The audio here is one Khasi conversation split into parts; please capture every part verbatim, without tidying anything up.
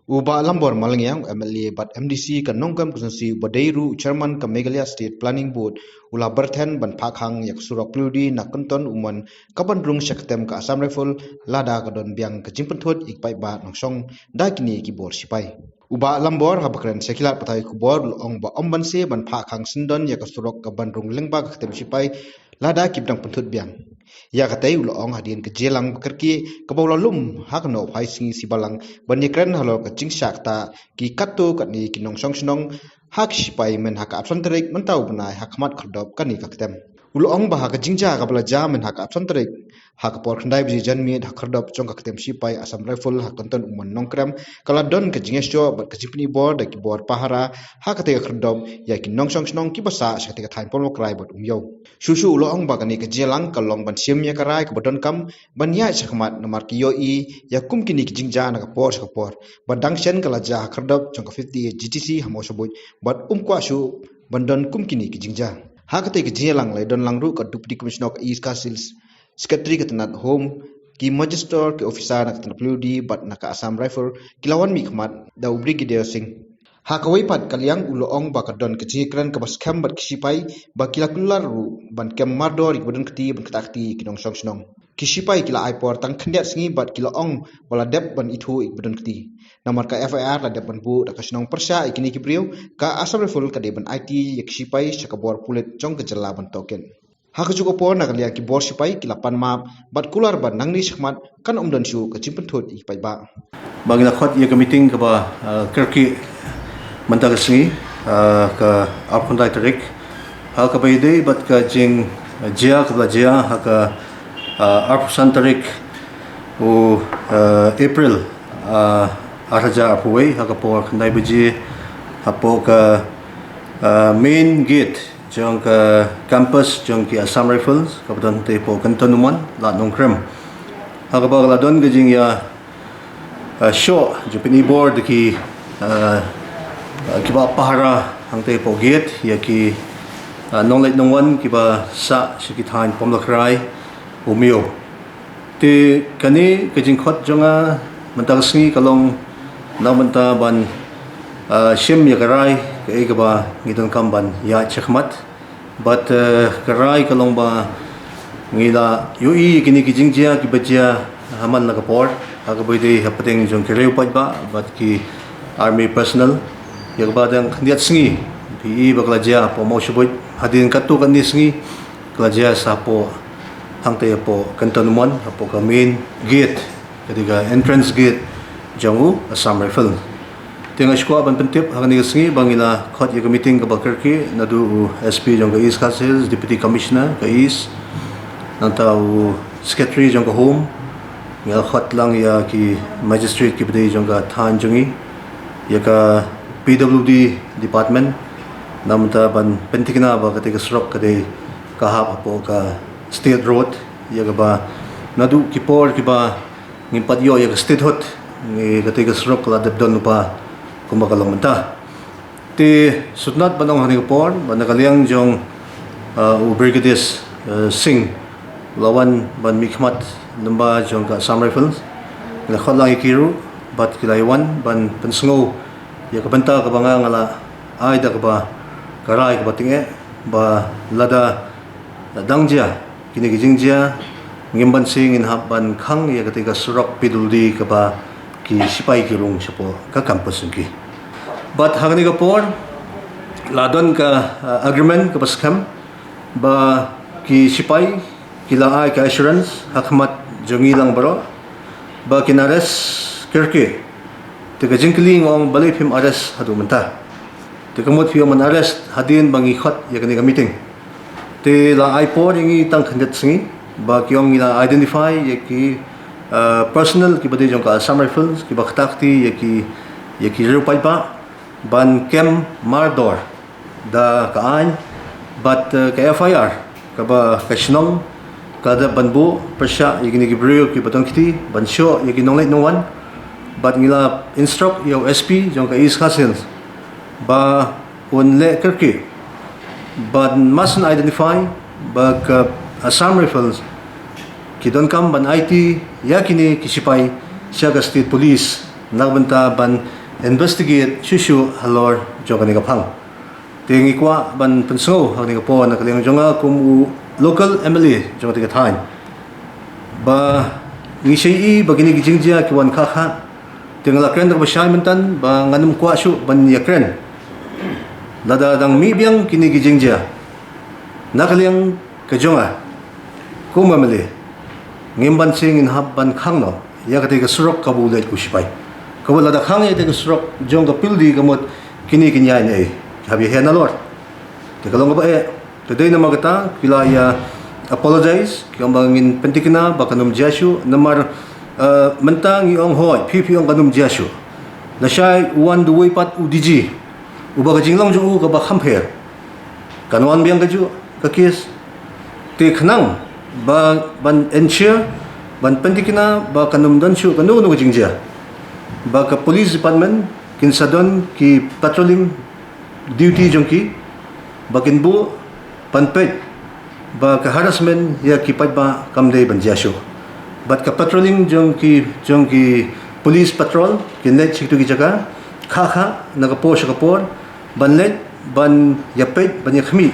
U Bah Lambor Malangiang, MLA bad MDC ka Nongkrem Constituency, uba dei ruh u Chairman ka Meghalaya State Planning Board, u la byrthen ban phah khang ïa ka surok Paliudi na Kynton Umon kaban rung sha ktem ka Assam Rifle, lada ka don biang ka jingpynthut ïa ki paidbah nongshong da kine ki bor sipai. U Bah Lambor, haba kren sha ki lad pathai khubor, u la ong ba ym banse ban phah khang syndon ïa ka surok kaban rung lyngba ka ktem sipai, lada kim dang pynthut biang. Ïa katei u la ong hadien ka jingïalang ba kyrkieh kaba u la lum ha ka Nohphaisngi Shibalang ban ïakren halor ka jingshah ktah ki katto katne ki nongshong shnong ha ki sipai mynhynnin ka arphew san tarik mynta u bnai ha khmat khyrdop kane ka ktem. U la ong ba ha ka jingjia kaba la jia mynhynnin ka arphew san tarik ha ka por khyndai baje janmiet ha khyrdop jong ka ktem sipai Assam Rifle ha Kynton Umon Nongkrem, ka la don ka jingïasoh bad ka jingpynbor da ki bor pahara ha katei ka khyrdop ïa ki nongshong shnong kiba sah sha katei ka thaiñ Pamlakrai bad Umiew. Shuh shuh u la ong ba kane ka jingïalang ka long ban shim ïa ka rai kaba donkam ban ïaid shakhmat namar ki ïohi ïa kum kine ki jingjia na ka por sha ka por, ba dang shen ka la jia ha khyrdop jong ka fifty-eight GTC ha Mawshynrut, bad um kwah shuh ban don kum kine ki jingjia. Ha katei ka jingïalang la ïadon lang ruh ka Deputy Commissioner ka East Khasi Hills, Secretary ka tnad Home, ki Magistrate, ki officer na ka tnad Paliudi bad na ka Assam Rifle, ki la wan mihkhmat da u Brigadier Singh. Ha kawei pat ka liang u la ong ba ka don ka jingïakren kaba skhem bad ki sipai ba ki la kular ruh ban kem mardor ïa kiba don kti ban ktah kti ïa ki nongshong shnong. Ki sipai ki la ai por tang khyndiat sngi bad ki la ong ba la dep ban ithuh ïa kiba don kti. Namar ka FIR la dep ban buh da ka shnong pyrshah ïa kine ki briew, ka Assam Rifle ka dei ban aiti ïa ki sipai sha ka bor pulit jong ka jylla ban tohkit. Ha kajuh ka por na ka liang ki bor sipai ki la pan map bad kular ba nangne shakhmat kan ym don shuh ka jingpynthut ïa ki paidbah. Ba ngi la khot ïa ka meeting kaba, ah, kyrkieh mynta ka sngi, ah, ka arphew khyndai tarik. Ha kaba ïadei bad ka jingjia kaba la jia ha ka, ah, arphew san tarik u, ah, April, ah, ar hajar arphew wei, ha ka por khyndai baje hapoh ka, ah, main gate jong ka campus jong ki Assam Rifles kaba don hangtei hapoh Kynton Umon, Lad Nongkrem. Ha kaba ka la don ka jingïa, ah, shoh jingpynbor da ki, ah, ah, kiba pahara hangtei hapoh gate ïa ki, ah, nongleit nongwan kiba sah sha ki thaiñ Pamlakrai, Umiew. Te kane ka jingkhot jong nga mynta ka sngi ka long na mynta ban, ah, shim ïa ka rai kaei kaba ngi donkam ban ïaid shakhmat. Bad, eh, ka rai ka long ba ngi la ïohi ïa kine ki jingjia kiba jia ha man la ka por, ha kaba ïadei hapdeng jong ki riew paidbah bad ki army personnel, ïa kaba dang khyndiat sngi phi i ba ka la jia hapoh Mawshynrut, hadien katto katne sngi ka la jia sa hapoh, hangtei hapoh Kynton Umon, hapoh ka main gate, ka dei ka entrance gate jong u Assam Rifle. Te nga shu kwah ban pyntip ha kane ka sngi ba ngi la khot ïa ka meeting kaba kyrkieh naduh u SP jong ka East Khasi Hills, Deputy Commissioner ka East, nangta u Secretary jong ka Home, ngi la khot lang ïa ki magistrate kiba dei jong ka thaiñ jong ngi, ïa ka PWD department, namar ban pyntikna ba katei ka surok ka dei ka hap hapoh ka state road, ïa kaba naduh ki por kiba ngim pat ïoh ïa ka statehood, ngi katei ka surok ka la dep don lypa kumba ka long mynta. Te sngewtynnat ban ong ha kane ka por ba na ka liang jong, ah, u Brigadier, ah, Singh la wan ban mihkhmat lyngba jong ka Assam Rifles. Ngi la khot lang ïa ki ruh bad ki la ïa wan ban pynsngew ïa ka bynta kaba nga nga la ai da kaba ka rai kaba tyngeh ba lada dang jia kine ki jingjia, ngim banse ngin hap ban khang ïa katei ka surok PWD kaba ki sipai ki rung shapoh ka campus jong ki. Bad ha kane ka por la don ka, uh, agreement kaba skhem ba ki sipai ki la ai ka assurance ha khmat jong ngi lang baroh ba kin arrest kyrkieh. Te ka jingkylli nga ong balei phim arrest haduh mynta. Te ka mut phi ong ban arrest hadien ba ngi khot ïa kane ka meeting. Te la ai por ïa ngi tang khyndiat sngi ba ki ong ngi la identify ïa ki, uh, personnel kiba dei jong ka Assam Rifles kiba ktah kti ïa ki, ïa ki riew paidbah ban kem mardor da ka aiñ bad, uh, ka FIR kaba ka shnong ka dep ban buh pyrshah ïa kine ki briew kiba don kti ban shoh ïa ki nongleit nongwan. Bad ngi la instruct ïa u SP jong ka East Khasi Hills ba un leh kyrkieh ban mas un identify ba ka Assam Rifles ki donkam ban aiti ïa kine ki sipai sha ka state police na ka bynta ban investigate shuh shuh halor jong kane ka phang. Te ngi kwah ban pynsngew ha kane ka por na ka liang jong nga kum u local M L A jong kane ka thaiñ, ba ngi shai i ba kine ki jingjia ki wan kha kha. Te nga la kren da kaba shai myntan ba ngan ym kwah shuh ban ïa kren lada dang mih biang kine ki jingjia. Na ka liang ka jong nga kum M L A, ngim banse ngin hap ban khang noh ïa katei ka surok kaba u leit u sipai. Kaba lada khang ïa katei ka surok jong ka Pioldi ka mut kine ki ïaid ne ei, ki hap ïa heh nalor. Te ka long kaba eh. Te dei namar kata ki la ïa apologize, ki ong ba ngin pynthikna ba kan ym jia shuh, namar, eh, mynta ngi ong hooid, phi phi ong kan ym jia shuh. Lashai u wan duwai pat u D G, uba ka jinglong jong u kaba kham pher. Kan wan biang kajuh ka case. Te khnang ba ban ensure, ban pynthikna ba kan ym don shuh kano kano ka jingjia, ba ka police department kin sa don ki patrolling duty jong ki, ba kin buh ban peit ba ka harassment ïa ki paidbah kam dei ban jia shuh. Bad ka patrolling jong ki, jong ki police patrol kin leit sha kito ki jaka kha kha, na ka por sha ka por, ban leit ban ïa peit, ban ïa khmih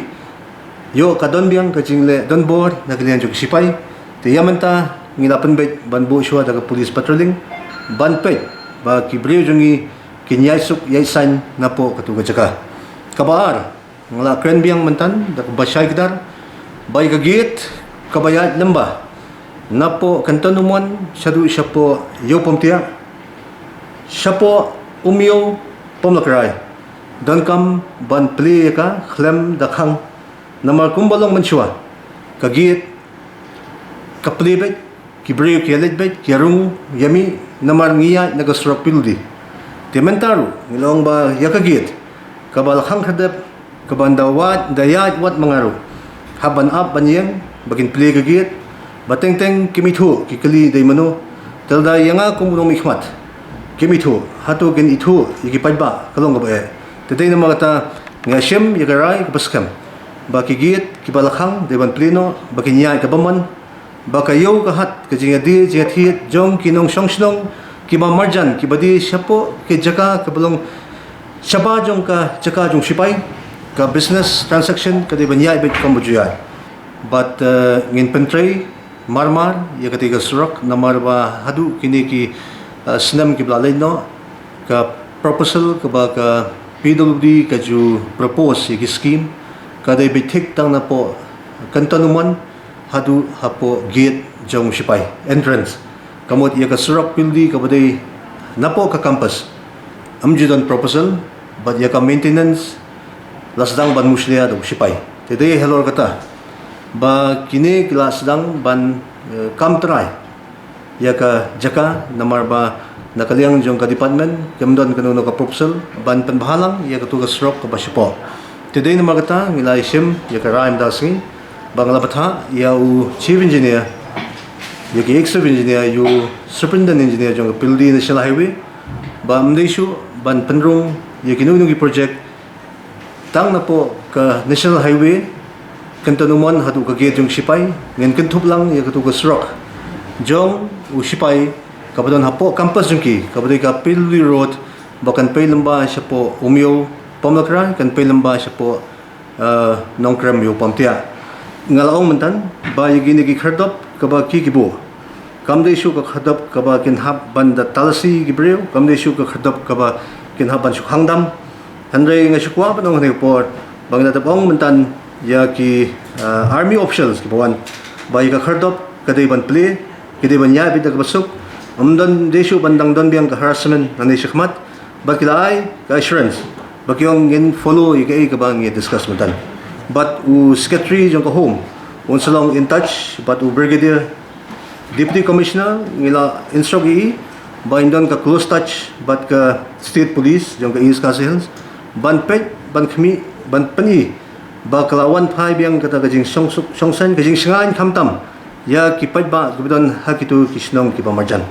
ïoh ka don biang ka jingleh donbor na ka liang jong ki sipai. Te ïa mynta ngi la pynbeit ban buh shuwa da ka police patrolling ban peit ba ki briew jong ngi kin ïaid suk ïaid saiñ napoh katu ka jaka. Kaba ar, nga la kren biang myntan da kaba shai kdar, ba ïa ka gate kaba ïaid lyngba napoh Kynton Umon shaduh shapoh Ïew Pamtiah, shapoh Umiew Pamlakrai, donkam ban plie ïa ka khlem da khang. Namar kumba long mynshuwa, ka gate ka plie beit, ki briew ki ïa leit beit, ki ïa rung ïa mih, namar ngi ïaid na ka surok Pioldi. Te mynta ruh ngi la ong ba ïa ka gate kaba la khang khyrdep, kaba ynda wad, ynda ïaid wat ma nga ruh, hap ban ap ban ïeng ba kin plie ka gate. Ba teng teng kim ithuh, ki kylli dei mano. Te lada ïa nga kum u nongmihkhmat, kim ithuh, hato kin ithuh ïa ki paidbah? Ka long kaba eh. Te dei namar kata nga shim ïa ka rai kaba skhem ba ki gate kiba la khang dei ban plie noh, ba kin ïaid ka bymman, ba ka ïew ka hat, ka jingïadie jingïathied jong ki nongshong shnong kiba marjan, kiba die shapoh ki jaka kaba long shabar jong ka jaka jong sipai, ka business transaction ka dei ban ïaid beit kumba ju ïaid. Bad, eh, ngin pyntrei mar mar ïa katei ka surok, namar ba haduh kine ki, eh, snem kiba la leit noh, ka proposal kaba ka P W D ka ju propose ïa ki scheme, ka dei beit thik tang napoh Kynton Umon haduh hapoh gate jong sipai, entrance. Ka mut ïa ka surok Pioldi kaba dei napoh ka campus, ym ju don proposal, bad ïa ka maintenance la sdang ban mushlia da u sipai. Te dei halor kata ba kine ki la sdang ban, eh, kam trai ïa ka jaka, namar ba na ka liang jong ka department kim don kano kano ka proposal ban pynbha lang ïa katu ka surok kaba shapoh. Te dei namar kata ngi la ïa shim ïa ka rai mynta ka sngi ba nga la bthah ïa u chief engineer, ïa ki executive engineer, ïa u superintendent engineer jong ka Pioldi National Highway, ba ym dei shuh ban pynrung ïa kino kino ki project tang napoh ka National Highway, Kynton Umon haduh ka gate jong sipai. Ngin kynthup lang ïa katu ka surok jong u sipai kaba don hapoh campus jong ki, kaba dei ka Pioldi Road, ba kan pei lyngba shapoh Umiew Pamlakrai, kan pei lyngba shapoh, eh, Nongkrem Ïew Pamtiah. Nga la ong myntan ba ïa kine ki khyrdop kaba ki ki buh, kam dei shuh ka khyrdop kaba kin hap ban da talasi ki briew, kam dei shuh ka khyrdop kaba kin hap ban shu khang dam. Hynrei nga shu kwah ban ong ha kane ka por ba ngi la dep ong myntan ïa ki, eh, army officials kiba wan ba ïa ka khyrdop ka dei ban plie, ka dei ban ïaid beit da kaba suk. Ym don, dei shuh ban dang don biang ka harassment nangne shakhmat. Ba ki la ai ka assurance ba ki ong ngin follow ïa kaei kaba ngi discuss myntan. Bad u secretary jong ka Home un sa long in touch bad u Brigadier Deputy Commissioner, ngi la instruct ïa i ba in don ka close touch bad ka State Police jong ka East Khasi Hills ban peit, ban khmih, ban pyni ba ka la wan phai biang kata ka jingshongsuk, shongsaiñ, ka jingshngaiñ khamtam ïa ki paidbah kiba don ha kito ki shnong kiba marjan.